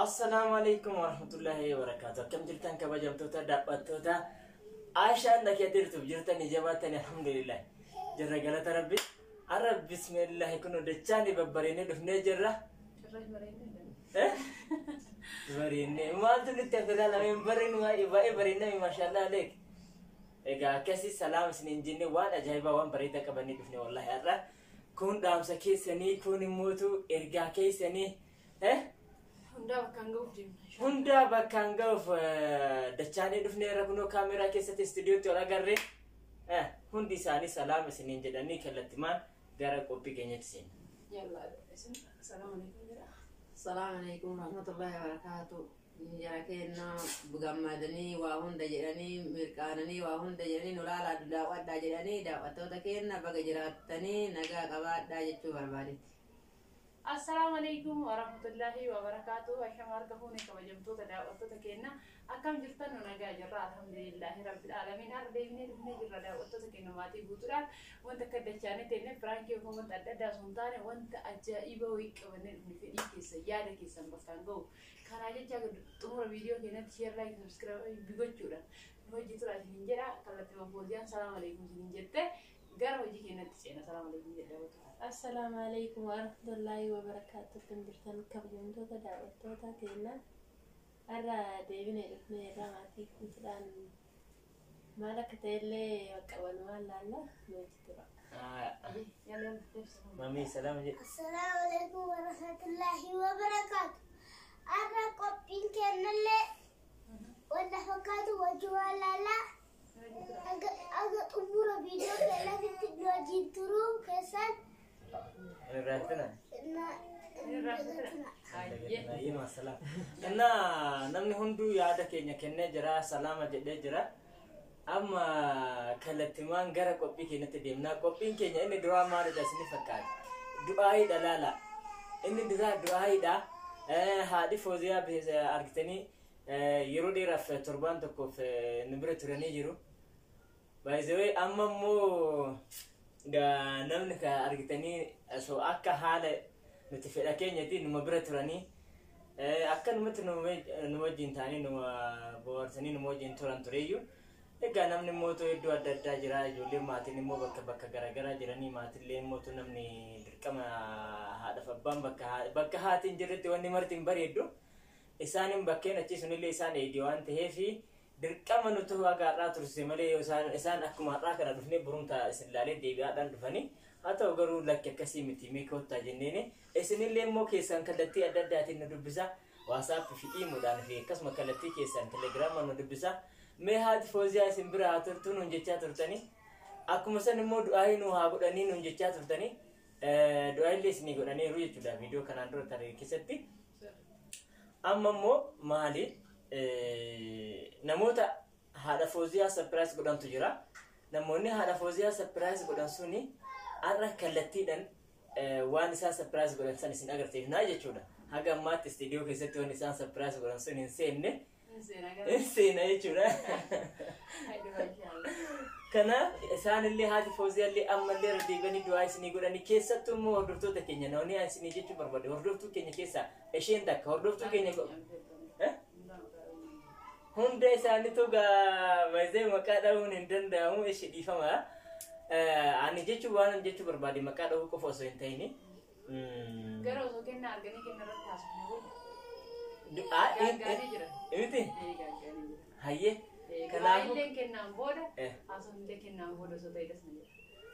Assalaamu alaikum warahmatullahi wabarakatuh. Akkam jirtan kabajamtoota daawwattoota Aishaan dhageettirtuuf jirtanii jabaatanii alhamdulillah. Jirra galata rabbi. Har'a bismillahi kun dachaanii babbareennee dhufnee jirra. Eh? Bareennee maaltu nutti hafe ilaalamee barreenu baay'ee bareenname maashaallah aleek. Egaa akkasii salaam isiniin jenne waan ajaa'ibaa waan bareedaa qabannee dhufne wallahi har'a. Kun dhaamsa keessanii kun immootu ergaa keessanii. Eh? Hundaa bakkaan ga'uuf deemna. Hundaa bakkaan ga'uuf dachaanii dhufnee irra kunoo kaameraa keessatti istuudiyootti ol agarre hundi isaanii salaama isiniin jedhanii kallattimaan gara qophii keenyatti seenna. Yalla isin salaamu alaikum jedha. Salaamu alaikum warahmatullahi wabarakatuh. Jara keenya gammadanii waa hunda jedhanii mirqaananii waa hunda jedhanii nu laalaa daawwadhaa jedhanii daawwattoota keenya baga jiraattanii nagaa qabaadhaa jechuu barbaadetti. Assalaamu alaikum warahmatullahi wabarakatuh. Ashama harka fuune kabajamtoota daawwattoota keenya akkam jirtan nu nagaa jirra alhamdulillahi rabbil alamin. Har'a deemnee dhufnee jirra daawwattoota keenya maatii guutuudhaan wanta akka dachaanii teenne piraankii yookaan wanta adda addaa osoo hin taane wanta ajaa'iba wayii qabannee dhufne fedhii keessa yaada keessan bakkaan ga'u. Karaa jecha xumura viidiyoo keenyatti share like subscribe gochuudhaan nu hojii tura isiniin jedha kallattii Fooziyaan salaamu alaikum isiniin jette gara hojii keenyatti ceena salaamu alaikum jedha daawwattoota. Assalaamu alaikum warahmatullahi wabarakatuh. Akkam jirtan kabajamtoota daawwattoota keenya. Har'a deebinee dhufnee irraa maatii guutuudhaan maal akka ta'ellee bakka walumaan laalla nu hojii tura. Yalla yalla deebisa. Mamii salaama jedhe. Assalaamu alaikum warahmatullahi wabarakaatu. Har'a qophiin kennallee wanta fakkaatu wajji waan laalaa aga xumura viidiyoo keenyatti nu wajjin turuu keessan Irraattina. na dagatina. Ayyee salaam. Innaa namni hunduu yaada keenya kennee jira salaama jedhee jira. Amma kallattimaan gara qophii keenyatti deemnaa. Qophiin keenya inni duraa maalidha isin fakkaata? Du'aayiidha laala. Inni duraa du'aayiidha. Haadhi Fooziyaa argitanii yeroo dheeraaf torbaan tokkoof nu bira turanii jiru. By the way amma immoo namni ka argitanii osoo akka haala nuti fedha keenyatti numa bira turanii akkanumatti nu wajjin ta'anii numa bohaarsanii numa wajjin turan tureyyuu. Egaa namni immoo iddoo adda addaa jira ijoolleen maatiin immoo bakka bakka garaagaraa jiranii maatillee immoo namni dirqama haadhaaf abbaan bakka haati hin jirretti wanni marti hin bareeddu. Isaanin bakkeen achi sunillee isaan eegi waan ta'eef dirqama nuti haga har'aa turse malee yoo isaan akkuma har'aa kana dhufnee borumtaa isin laalee deebi'aadhaan dhufanii haa ta'u garuu lakki akkasii miti mee kottaa jenneeni isinillee immoo keessan kallattii adda addaatiin nu dubbisa WhatsApp fi iimoodhaan fi akkasuma kallattii keessan telegiraamaan nu dubbisa mee haati Fooziyaa isin bira haa turtuu nuun jechaa turtanii akkuma san immoo du'aayii nu haa godhanii nuun jechaa turtanii du'aayillee isinii godhaniiru jechuudha viidiyoo kanaan dura taree keessatti. Amma immoo maali namoota haadha Fooziyaa surprise godhantu jira. Namoonni haadha Fooziyaa surprise godhan suni har'a kallattiidhaan waan isaan surprise godhan san isin agarsiifnaa jechuudha. Haga ammaatti istiidiyoo keessatti waan isaan surprise godhan sun hin seenne hin seena jechuudha. Kanaaf isaanillee haati Fooziyaallee ammallee irra deebi'anii du'aa isinii godhanii keessattuu immoo hordoftoota keenya namoonni isinii jechuu barbaade hordoftuu keenya keessaa isheen takka hordoftuu keenya hunda isaaniitu baay'ee maqaa dha'uun hin danda'amu ishee dhiifama. Ani jechuu waan jechuu barbaade maqaa dha'uu qofa osoo hin ta'in. Gara osoo kennaa arganii kenna irratti haasofne booda. Gaarii jira. Miti? Gaarii jira. Hayyee. Kanaafuu Illee kennaan booda haasofnillee kennaan booda osoo ta'e dasna jira.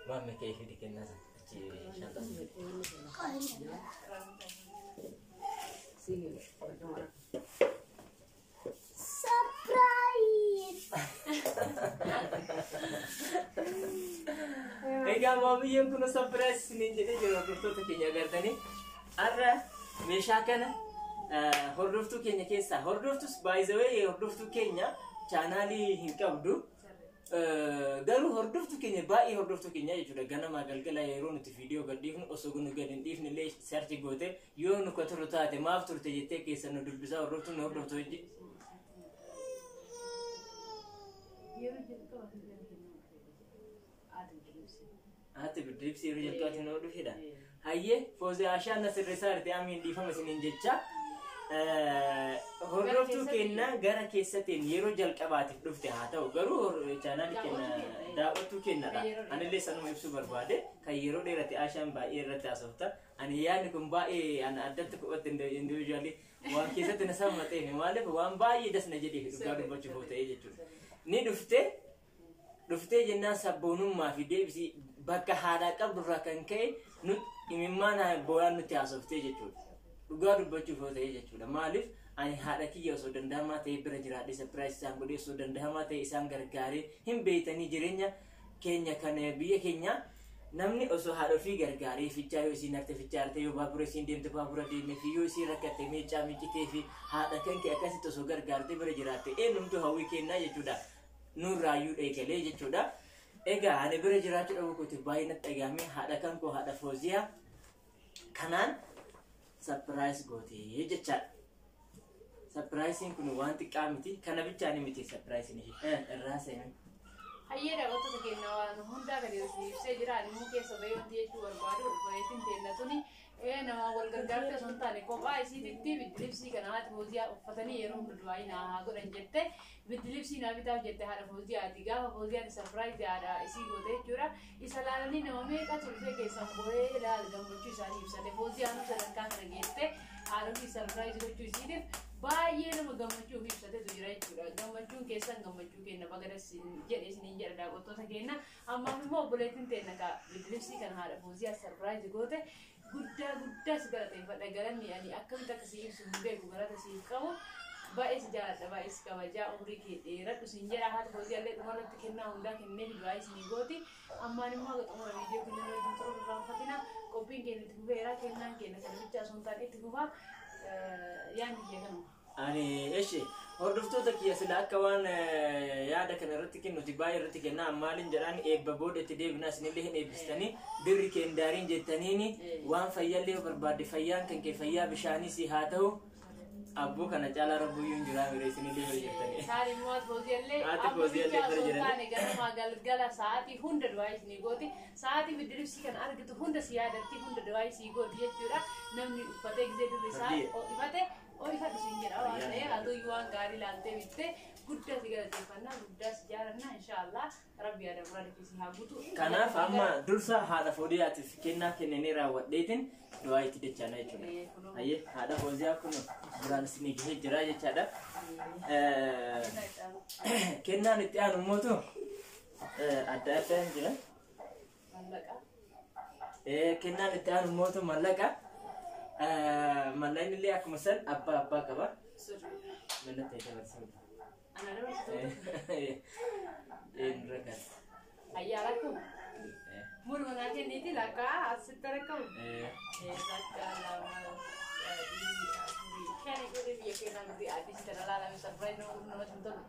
Maamme kee fidi kennaa sana achi shanxas. Surprise! Egaa maamiyyeen kun surprise isiniin jedhee jiru hordoftoota keenya agartanii har'a meeshaa kana hordoftuu keenya keessaa hordoftus baay'ee hordoftuu keenya chaanaalii hin qabdu. Garuu hordoftuu keenya baay'ee hordoftuu keenya jechuudha ganama galgala yeroo nuti viidiyoo gad dhiifnu osoo nu gad hin dhiifne illee search goote yoo nu ka turu taate maaf turte jettee keessa nu dubbisaa hordoftuu nu hordoftu hojii. Yeroo jalqaba gara kennaa haati bidiribsi. Haati bidiribsi yeroo jalqabaatti nama dhufedha. Hayyee Foozee Ashaan na sirreessaa jirti amiin dhiifama isiniin jecha. Hordoftuu keenya gara keessatiin yeroo jalqabaatiif dhufte haa ta'u garuu chaanaalii keenya daawwattuu keenyadha. Anillee sanuma ibsuu barbaade kan yeroo dheerate Aashaan baay'ee irratti haasofta. Ani yaadni kun baay'ee ana addatti kophatti individually waan keessatti na sababa ta'eef maaliif waan baay'ee das na jedhee dhugaa dubbachuuf yoo ta'e jechuudha. Ni dhufte dhuftee jennaan sabboonummaa fi deebisii bakka haadhaa qabdurraa kan ka'e nuti imimmaan boo'aan nutti haasoftee jechuudha. Dhugaa dubbachuuf yoo ta'e jechuudha. Maaliif ani haadha kiyya osoo danda'amaa ta'e bira jiraadhe surprise isaan godhee osoo danda'amaa ta'e isaan gargaaree hin beeytanii jireenya keenya kan biyya keenya namni osoo haadha ofii gargaaree fichaa yoo isiin hafte fichaa harte yoo baabura isiin deemte baabura deemee fi yoo isiin rakkatte miicaa miicitee fi haadha kan kee akkasitti osoo gargaartee bira jiraatte eenyumtuu hawwii kennaa jechuudha. Nurraayyuu eegalee jechuudha. Egaa ani bira jiraachuu dhabuu kootiif baay'ee natti dhagahame haadha kan koo haadha Fooziyaa kanaan surprise gootee jechaadha. Surpriseiin kun waan xiqqaa miti. Kana bichaani miti surpriseiin ishee. Irraa seenan. Hayyee daawwattoota keenya waan hundaa gadi ibsee jira. Ani immoo keessa bahee wanti jechuu barbaadu obboleettiin teenya tuni nama wal gargaarte osoo hin taane kophaa isiititti biddilibsii kana haati Fooziyaa uffatanii yeroo hunda du'aa naa haa godhan jette biddilibsii naa bitaaf jette haadha Fooziyaati. Gaafa Fooziyaan surprise haadha isii goote jechuudha. Isa laalanii nama meeqatu dhufee keessan boo'ee ilaala gammachuu isaanii ibsate. Fooziyaanuu sadarkaa kana geette haadha ofii surprise gochuu isiitiif baay'ee nama gammachuu ofii ibsatetu jira jechuudha. Gammachuun keessan gammachuu kenna baga jedhe isiniin jedha daawwattoota keenya. Ammaaf immoo obboleettiin teenya ka biddilibsii kana haadha Fooziyaa surprise goote guddaa guddaas galateeffadha. Galanni ani akkamitti akka si ibsu hin beeku galata siif qabu. Baay'ee si jaaladha baay'ee si kabajaa umrii kee dheeradhu siin jedha. Haati Fooziyaallee dhumarratti kennaa hundaa kennee fi du'aa isinii gooti. Ammaan immoo haga xumura viidiyoo keenya irra wajjin turuu irraanfatina. Qophiin keenya itti fufeera kennaan keenya kana bichaa osoo hin taane itti fufaa. Yaadni kiyya kanuma. Ani eshi hordoftoota kiyya sila akka waan yaada kana irratti kennuti baay'ee irratti kennaa maaliin jedhaan eebba booda itti deebinaa isinillee hin eebbistanii birri keendaariin jettaniini waan fayyaallee yoo barbaadde fayyaan kan kee fayyaa bishaanii si haa ta'u abboo kana caalaa rabbuyyuu hin jiraa mire isinillee bira jirtanii. Isaan immoo haati Fooziyaallee Haati amma Fooziyaallee bichaa bira osoo hin jiranii. taane ganamaa galgala sa'aatii hunda du'aa isinii gooti. Sa'aatii biddilibsii kana argitu hunda si yaadatti hunda du'aa isii gooti jechuudha. Namni uffatee gisee durri isaa Fardii. ho'ifate ho'ifadhu siin jedha waan ta'eef haa waan gaarii ilaaltee bittee guddaa si galateeffannaa guddaa si jaalannaa inshaallah rabbi yaada muraada keessi haa guutu. Kanaaf amma dursa haadha Fooziyaatiif kennaa kennanii raawwadheetiin du'aa itti dachaana jechuudha. Hayyee haadha Fooziyaa kun duraan isinii gahee jira jechaadha. Kennaan itti aanu immoo adda addaa hin jira. Mallaqa. Kennaan itti aanu immoo mallaqa. Mallaqni illee akkuma san abbaa abbaa qaba. Sirrii. Mana ta'e dabarsa. Ana dabarsituu. Nurra kan. Ayyaa lakkaa'u. Murma naa kenniiti lakkaa asitti argamu. Takka lama sadii afurii shani birrii biyya keenyaa birrii addis kana laalame surprise nama godhu namatti hin tolu.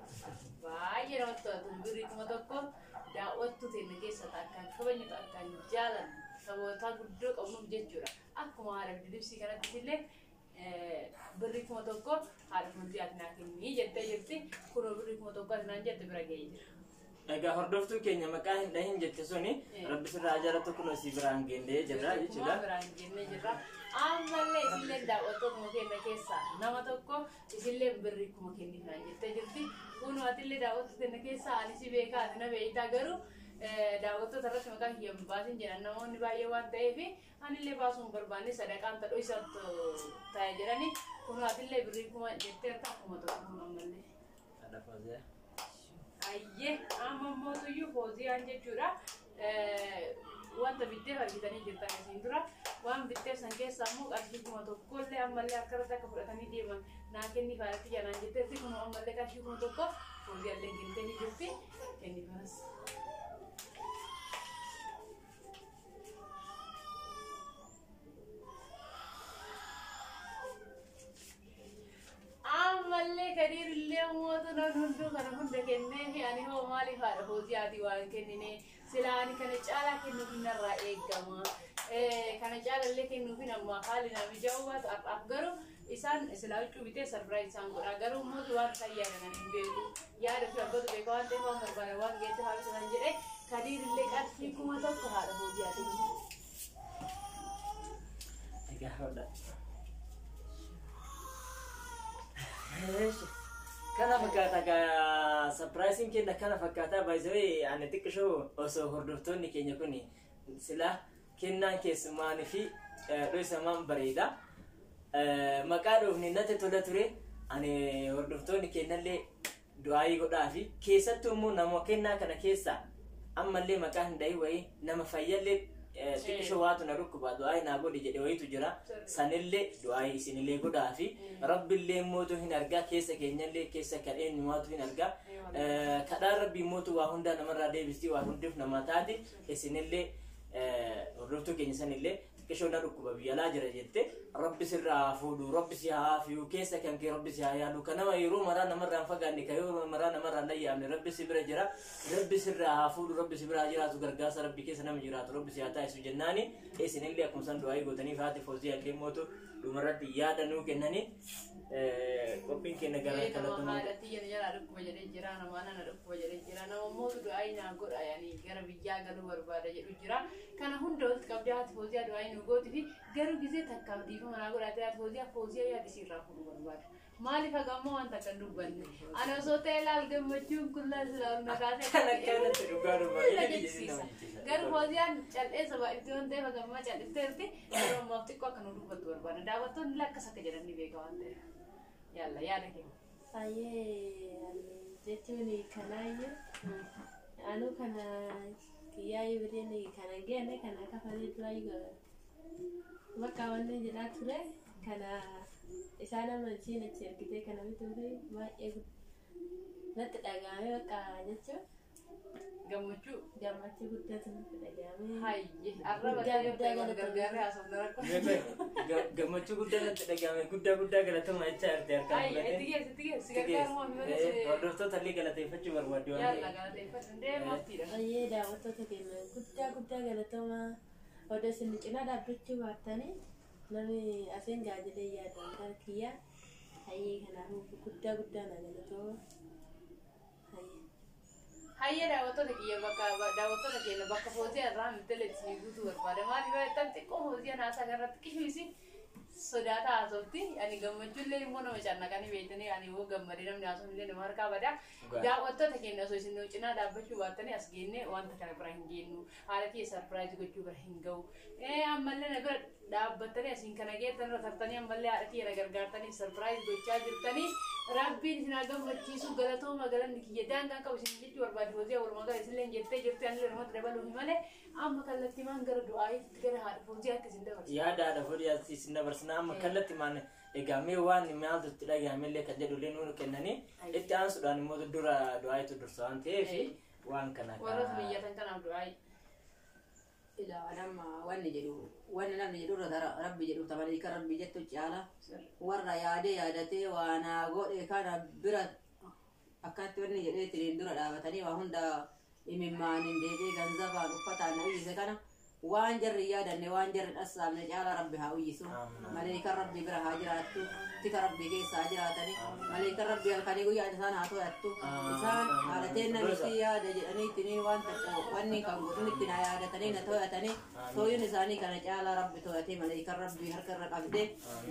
Baay'ee namatti tola birrii 1000 daawwattuu teenya keessa akkaan kabajnu akkaan jaalannu sababoota guddoo qabnuuf jechuudha. Akkuma haadha biddilibsii kanattis illee birrii 1000 haadha Fooziyaati naa kennii jettee jirti. Kunoo birrii 1000 ati naan jette bira ga'ee jira. Egaa hordoftuu keenya maqaa hin dhahin jette suni rabbi sirraa jaalatu kunoo si biraan geennee jirra jechuudha. Biraan geennee jirra. Ammallee isillee daawwattoota keenya keessaa nama tokko isillee birrii 1000 kenniif naan jettee jirti. Kunoo atillee daawwattoota keenya keessaa ani si beekaa ati na beektaa garuu daawwattoota irratti maqaa kiyya hin baasin jedhan namoonni baay'ee waan ta'eef anillee baasuu hin barbaanne sadaqaan tadhoo isaatti ta'e jedhani kunoo atillee birrii 1000 jetteerta 1000 kun ammallee. Haadha Fooziyaa. Ayyee amma mootuyyuu Fooziyaan jechuudha. Wanta bitteef argitanii jirtan isin dura waan bitteef san keessaa immoo qarshii 1000 illee ammallee harkarratti akka fudhatanii deeman naa kenni faayatti janaan jetteetti kun ammallee qarshii 1000 Fooziyaallee kennitee ni jirti kenni faas. Ammallee Kadiir illee mootu nan hunduu kana hunda kenneefi ani hoo maaliif haadha Fooziyaati waan kennine silaa ani kana caalaa kennuufin narraa eegama. Kana caalallee kennuufin amma haalli naa mijaa'uu baatu har'aaf garuu isaan silaa huccuu bitee surprise isaan godha garuu mootu waan isaan yaadan ani hin beeku yaada fi abbatu beeka waan ta'eef waan barbaada waan geesse haa bitatan jedhe Kadiir illee qarshii 1000 haadha Fooziyaati. Egaa hodha. Kana fakkaata gaa surpriseiin keenya kana fakkaata. Baay'ee ani xiqqishoo osoo hordoftoonni keenya kun sila kennaan keessummaanii fi dho'isamaan bareeda. Maqaa dhoofni natti tola ture. Ani hordoftoonni keenyallee du'aayii godhaa fi keessattuu immoo nama kennaa kana keessa ammallee maqaa hin dhahin wayii nama fayyallee xiqqishoo waatu na dhukkuba du'aayii naa godhi jedhe wayiitu jira. Sanillee du'aayii isinillee godhaa fi rabbillee mootu hin argaa, keessa keenyallee keessa kan eenyumaatu hin argaa. Kadhaan rabbii mootu waa hundaa namarraa deebistii, waa hundiif nama taati. Isinillee hordoftuu keenya sanillee xiqqishoo na dhukkuba biyya alaa jira jette, rabbi sirraa haa fuudhu, rabbi si haa fiyu, keessa kan kee rabbi si haa yaalu, kan nama yeroo maraa namarraa hin fagaanne, kan yeroo maraa namarraa hin layyaamne rabbi si bira jira, rabbi sirraa haa fuudhu, rabbi si bira haa jiraatu, gargaarsa rabbi keessa nama jiraatu rabbi si haa taasisu jennaani. Isinillee akkuma san du'aayii gootaniif haati Fooziyaa illee mootu dhumarratti yaada nuu kennanii qophiin keenya gara Nama kallattumaan haadha tiyya jalaa dhukkuba jedhee jira, nama nana dhukkuba jedhee jira, nama mootu du'aa naa godha yaani gara biyyaa galuu barbaada jedhu jira. Kana hunda walitti qabdee haati Fooziyaa du'aa nu gooti fi garuu gizee takkaaf dhiifama naa godha haati Fooziyaa, Fooziyaa yaada isiirraa fuudhuu barbaada. Maaliif haga ammoo waan takka hin dubbanne? Ani osoo ta'e laal gammachuun kun laal silaa ol na kaasee Kan akkanatti dhugaa na dubbaa jechisiisa. Garuu Fooziyaan cal'eessa baay'ifti waan ta'eef haga ammaa cal'ifteerti, yeroo ammaaf xiqqoo akka nu dubbattu barbaada. Daawwattoonni illee akkas akka jedhan ni beeka waan ta'eef. Yalla, yaada keenya. Baay'ee ani jechuun kanaayyuu anuu kana kiyyaayyuu biriin kana geenne kana kafalee duraayyuu bakka wanni jedhaa ture kana isaan amma ishiin achi ergitee kana bituufi baay'ee natti dhaga'ame bakka jechuun Gammachuu. Gammachuu guddaatu natti dhaga'ame. Hayye, arraba Guddaa ta'ee guddaa wal galatoomi. gargaaree haasofna rakkoo. Gammachuu guddaa natti dhaga'ame, guddaa guddaa galatama jechaa jirti harkaan Hayye, fudhatee. itti geessi, itti geessi, gargaaru waan malee. Hordoftoota illee galateeffachuu barbaaddi waan Yalla, ta'eef. galateeffadhu, deemaftiidha. Baay'ee daawwattoota keenya guddaa guddaa galatooma. Odoo isin cinaa dhaabbachuu baattanii namni asiin gaajilee yaadan gara kiyyaa. Hayyee, kanaafuu guddaa guddaa na galatooma. Hayyee. Hayyee, daawwattoota kiyya, bakka daawwattoota keenya bakka Fooziyaa irraa mittelee isinii guutuu barbaada. Maaliif jettan, xiqqoo Fooziyaan haasaa kanarratti qishiisi sodaata haasofti. Ani gammachuullee immoo nama cannaqanii beektanii, ani yoo gammadee namni haasofnillee nama harkaa badaa. Daawwattoota keenya, osoo isin cinaa dhaabbachuu baattanii as geennee wanta kana bira hin geennu. Haala kiyya surprise gochuu bira hin ga'u. Ammallee na bira dhaabbattanii asiin kana geettan irra tartanii ammallee haadha kiyya na gargaartanii surprise gochaa jirtanii. Rabbiin isin haa gammachiisu, galatooma, galanni kiyya daangaa qabu isin jechuu barbaade. Fooziyaa walumaa gala isinillee jettee jirti, anillee namatti dabaluu malee amma kallattiimaan gara du'aayitti gara haadha Fooziyaatti isin dabarsa. Yaada haadha Fooziyaatti isin dabarsina. Amma kallattimaan egaa mee waan maaltu itti dhaga'amellee kan jedhullee nuu kennanii itti aansuudhaan immoo dura du'aayitu dursa waan ta'eef waan kana. Warroota biyyatan kanaaf du'aayi. Ilaa nama wanni jedhu, wanni namni jedhu irra rabbi jedhu tamaliika rabbi jettu caala. Warra yaadee yaadatee waa naa godhe kana bira akkanatti wanni jedhee ittiin dura dhaabatanii waa hunda imimmaaniin deebi'ee ganzabaan uffataan na uwwise kana waan jarri yaadanne, waan jarri dhassaabne caala rabbi haa uwwisu. Maleekan rabbi bira haa jiraattu, tika rabbi keessa haa jiraatani, maleekan rabbi halkanii guyyaa isaan haa to'attu. Isaan haalateen namichi yaada jedhanii ittiin waan tokko wanni kan godhun itti na yaadatanii na to'atanii tooyuun isaanii kana caala rabbi to'atee maleekan rabbi harka irra qabdee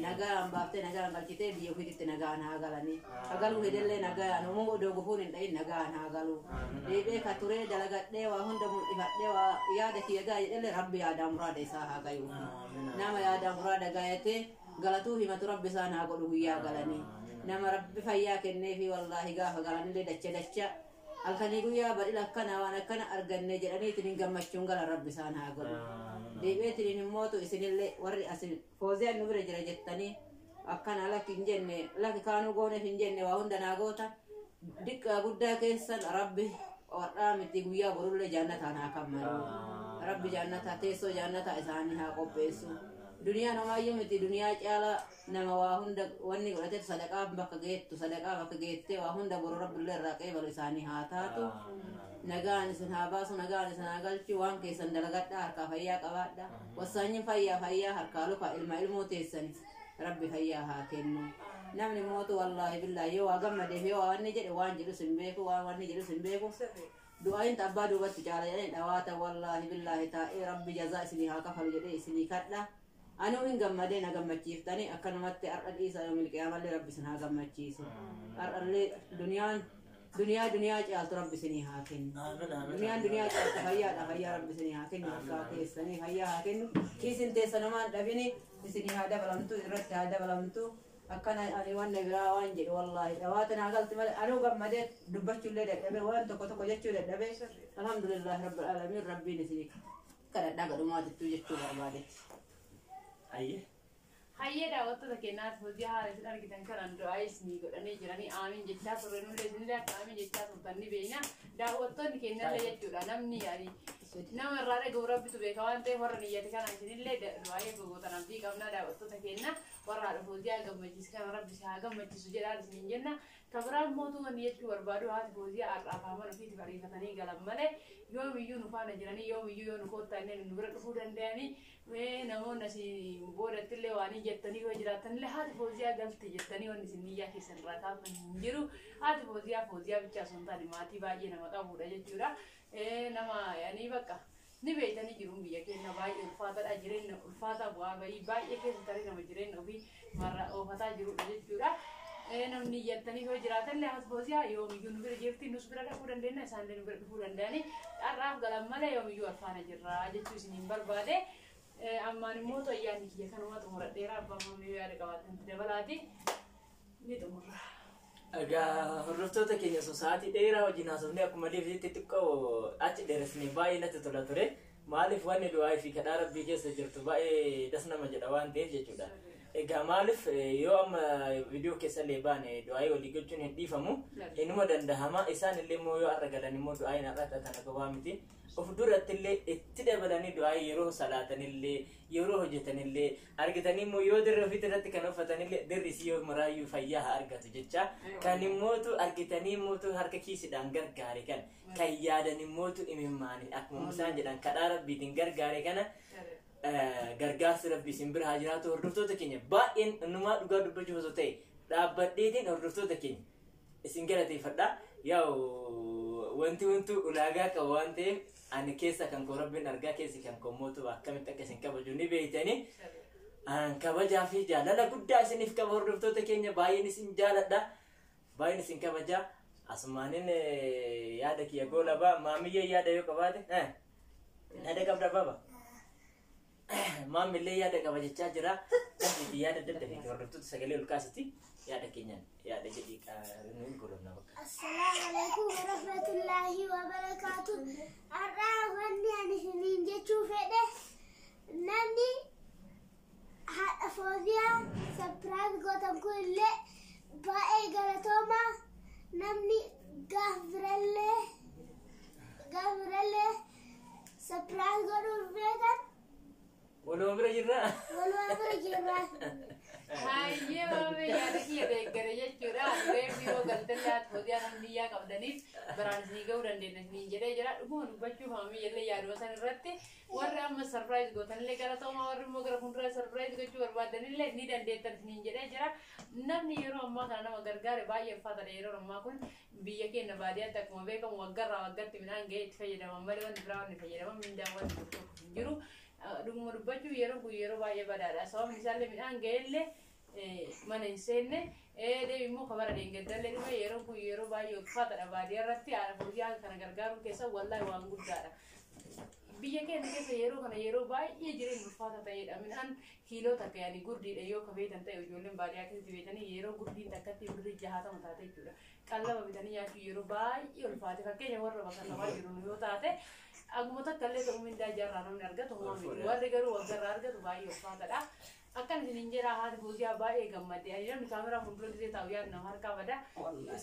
nagaan baaftee nagaan galchitee biyya ofiitti nagaan haa galanii. Hagaluu hedellee nagaan homoo odoo gufuun hin dha'in nagaan haa galu. Deebi'ee ka turee dalagadhee waa hunda mul'ifadhee waa yaada kiyya gaa jedhellee rabbi yaadaa muraada isaa haa gayu. Nama yaadaa muraada gaayatee galatuu himatu rabbi isaan haa godhu guyyaa galanii. Nama rabbi fayyaa kenneefi wallaahi gaafa galanillee dacha dacha halkanii guyyaa badhila akkana waan akkana arganne jedhaniitiin gammachuun galan rabbi isaan haa godhu. Deebi'eetiin immootu isinillee warri asin Fooziyaan nu bira jira jettanii akkana lakki hin jenne, lakki kaanuu gooneef hin jenne, waa hunda naa goota, diqqaa guddaa keessan rabbi warraa miti guyyaa borullee jaannataan haa kammalu. Rabbi jaannataa teessoo jaannataa isaanii haa qopheessu. Duniyaan homaayyuu miti, duniyaa caala nama waa hunda wanni godhatetu sadaqaa bakka geettu, sadaqaa bakka geettee waa hunda boru rabbillee irraa qeebalu isaanii haa taatu. Nagaan isin haa baasu, nagaan isin haa galchu, waan keessan dalagadhaa, harkaa fayyaa qabaadha. Wasaanyin fayyaa fayyaa harkaa luka ilma ilmoo teessani rabbi fayyaa haa kennu. Namni mootu wallaahi billaahi yoo waa gammadeef yoo waa wanni jedhe waan jedhus hin beeku, waan wanni jedhus hin beeku. Du'aayin abbaa duubatti caala jedhanii dhawaata wallaahi billaahi taa'ee rabbi jazaa isinii haa kafalu jedhee isinii kadha. Anuu hin gammadee na gammachiiftanii akkanumatti har'a dhiisa yoomil qiyaamallee rabbi isin haa gammachiisu. Har'allee duniyaan duniyaa duniyaa caaltu rabbi isinii haa kennu. Amiin amiin. Duniyaan duniyaa caaltu fayyaadha fayyaa rabbi isinii haa kennu harkaa keessanii fayyaa haa kennu. Kiisin teessa namaan dhabini isinii haa dabalamtu irratti haa dabalamtu. Akkana ani wanna biraa waan jedhu wallaahi dhawaata naa galti malee anuu gammadee dubbachuullee dadhabee waan tokko tokko jechuu dadhabee alhamdulillahi rabbil aalamiin rabbiin isinii kadhadhaa gadhumaatittuu jechuu barbaadetti. Ayyee. Hayyee daawwattoota keenyaaf hojii haala isin argitan kanaan du'aa isinii godhanii jiranii aamiin jechaa turre nullee isinillee akka aamiin jechaa turtan ni beekna. Daawwattoonni keenyallee jechuudha namni yaani nama irraa dhaga'u rabbitu beeka waan ta'eef warra niyyate kanaan isinillee du'aa eeguu abdii qabna daawwattoota keenya warra haadha Fooziyaa gammachiisu kana rabbi haa gammachiisu jedhaan isiniin jenna. Kabiraan mootuu wanni jechuu barbaadu haati Fooziyaa har'aaf haman ofiitti bariifatanii galan malee yoomiyyuu nu faana jiranii yoomiyyuu yoo nu koottaa inni nu bira dhufuu danda'anii mee namoonni asii boodattillee waan jettanii yoo jiraatanillee haati Fooziyaa galte jettanii wanni isin niyyaa keessan irraa kaafan hin jiru. Haati Fooziyaa Fooziyaa bichaa osoo hin taane maatii baay'ee nama qabudha jechuudha. Nama yaanii bakka ni beektanii jiruun biyya keenya baay'ee ulfaataadha jireenya ulfaataa bu'aa bahii baay'ee keessa tarii nama jireenya ofii marra oofataa jirudha jechuudha. Namni iyyattanii yoo jiraatanillee haati Fooziyaa yoomiyyuu nu bira jirti nus bira dhaquu dandeenya isaanillee nu bira dhufuu danda'anii har'aaf galan malee yoomiyyuu alfaana jirra jechuu isiniin barbaade. Ammaan immoo ayyaanni kiyya kanuma xumuradheera abbaan mammii yaada qabaatan dabalaati ni xumurra. Egaa hordoftoota keenya osoo sa'aatii dheeraa wajjin haasofnee akkuma liiftitti xiqqoo achi dheeressinee baay'ee natti tola ture. Maaliif wanni du'aa fi kadhaa rabbii keessa jirtu baay'ee das nama jedha waan ta'eef jechuudha. Egaa maaliif yoo amma viidiyoo keessa illee baane du'aa walii gochuun hin dhiifamu inuma dandahama isaan illee immoo yoo har'a galan immoo du'aa hin har'a tana gobaa miti. Of duratti illee itti dabalanii du'aa yeroo salaatanillee yeroo hojjetanillee argatanii immoo yoo dirra ofiitti irratti kan uffatanillee dirri isii yoo maraayyuu fayyaa haa argatu jecha kan immootu argitanii immootu harka kiisidhaan gargaare kan kan yaadan immootu imimmaanii akkuma isaan jedhan kadhaa rabbiitiin gargaare kana gargaarsi rabbii isin bira haa jiraatu hordoftoota keenya baay'een numaa dhugaa dubbachuuf osoo ta'e dhaabbadheetiin hordoftoota keenya isin galateeffadha yaa'u wanti wantu ulaagaa qaba waan ta'eef ani keessa kan koo rabbiin argaa keessi kan koo mootu akkamitti akka isin kabaju ni beeytanii An kabajaa fi jaalala guddaa isiniif qaba hordoftoota keenya baay'een isin jaaladha baay'een isin kabaja asumaanin yaada kiyya goolabaa maamiyyee yaada yoo qabaate yaada qabda baba maamillee yaada qaba jechaa jira dafiiti yaada daddafeeti hordoftoota sagalee ol kaasiti yaada keenyaan yaada jedhii nuyi goolabna bakka. Assalaamu alaikum warahmatullaahi wabarakaatu. Har'aa wanni ani isiniin jechuu fedhe namni haadha Fooziyaa surprise gootan kun illee baay'ee galatooma. Namni gaaf birallee surprise godhuuf beekan Waluma bira jirraa? Walumaa bira jirraa. Hayyee maamee yaada kiyya deeggare jechuudha. Reeffi yoo galtallee haati Fooziyaa namni biyyaa qabdaniif biraan isinii ga'uu dandeenya isiniin jedhee jira. Dhuguma dubbachuuf maamii illee yaaduma san irratti warri amma surprise gootanillee galatoomaa warri immoo gara fuulduraa surprise gochuu barbaadanillee ni dandeettan isiniin jedhee jira. Namni yeroo ammaa kana nama gargaare baay'ee ulfaataadha yeroo ammaa kun biyya keenya baadiyyaatti akkuma beekamu waggarraa waggaatti midhaan ga'ee itti fayyadaman malee wanti biraa wanni fayyadaman mindaan wanti tokko hin jiru. Dhuguma dubbachuuf yeroo kun yeroo baay'ee badaadha. Sababni isaallee midhaan ga'ellee mana hin seenne deebi immoo kabara deenggaddallee dhume yeroo kun yeroo baay'ee ulfaataadha baadiyyaa irratti haadha Fooziyaa kana gargaaruun keessa wallaahi waan guddaadha. Biyya keenya keessa yeroo kana yeroo baay'ee jireenya ulfaata ta'edha. Midhaan kiiloo takka yaani gurdiidha yoo ka beektan ta'e ijoolleen baadiyyaa keessatti beekanii yeroo gurdiin takkatti birrii 60 taate jechuudha. Qallaba bitanii nyaachuu yeroo baay'ee ulfaate fakkeenya warra bakka sabaa jiru yoo taate akkuma takka illee ta'uu mindaa jaarraa namni argatu homaa miti. Warri garuu waggarraa argatu baay'ee ulfaatadha. Akkan isiniin jedha haati Fooziyaa baay'ee gammadde. Ani namni kaameraa fuuldura gisee taa'u yaadu nama harkaa bada.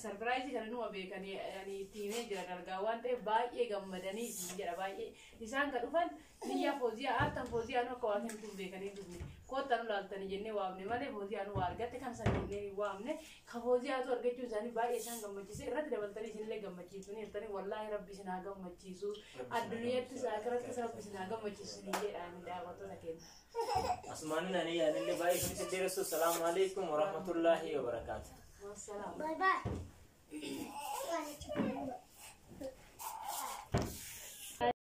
Surprise kana numa beekanii ani itti himee jira dalgaa waan ta'eef baay'ee gammadanii isiniin jedha baay'ee. Isaan kan dhufan biyya Fooziyaa haatan Fooziyaa nu akka waan hin beekanii dhufne. Koottaa nu laaltanii jennee waamne malee Fooziyaa nu waa argatte kan san jennee hin waamne. Ka Fooziyaatu argachuu isaanii baay'ee isaan gammachiise irratti dabaltanii isinillee gammachiisanii jirtanii wallaahi rabbi isin haa gammachiisu. Addunyaattis akhirattis rabbi isin haa gammachiisu isiniin jedha ani daawwattoota keenya. Asumaanin ani yaadallee baay'ee isinitti dheeressu. Salaamu alaikum warahmatullaahi wabarakaatu. Wassalaam. Bye bye.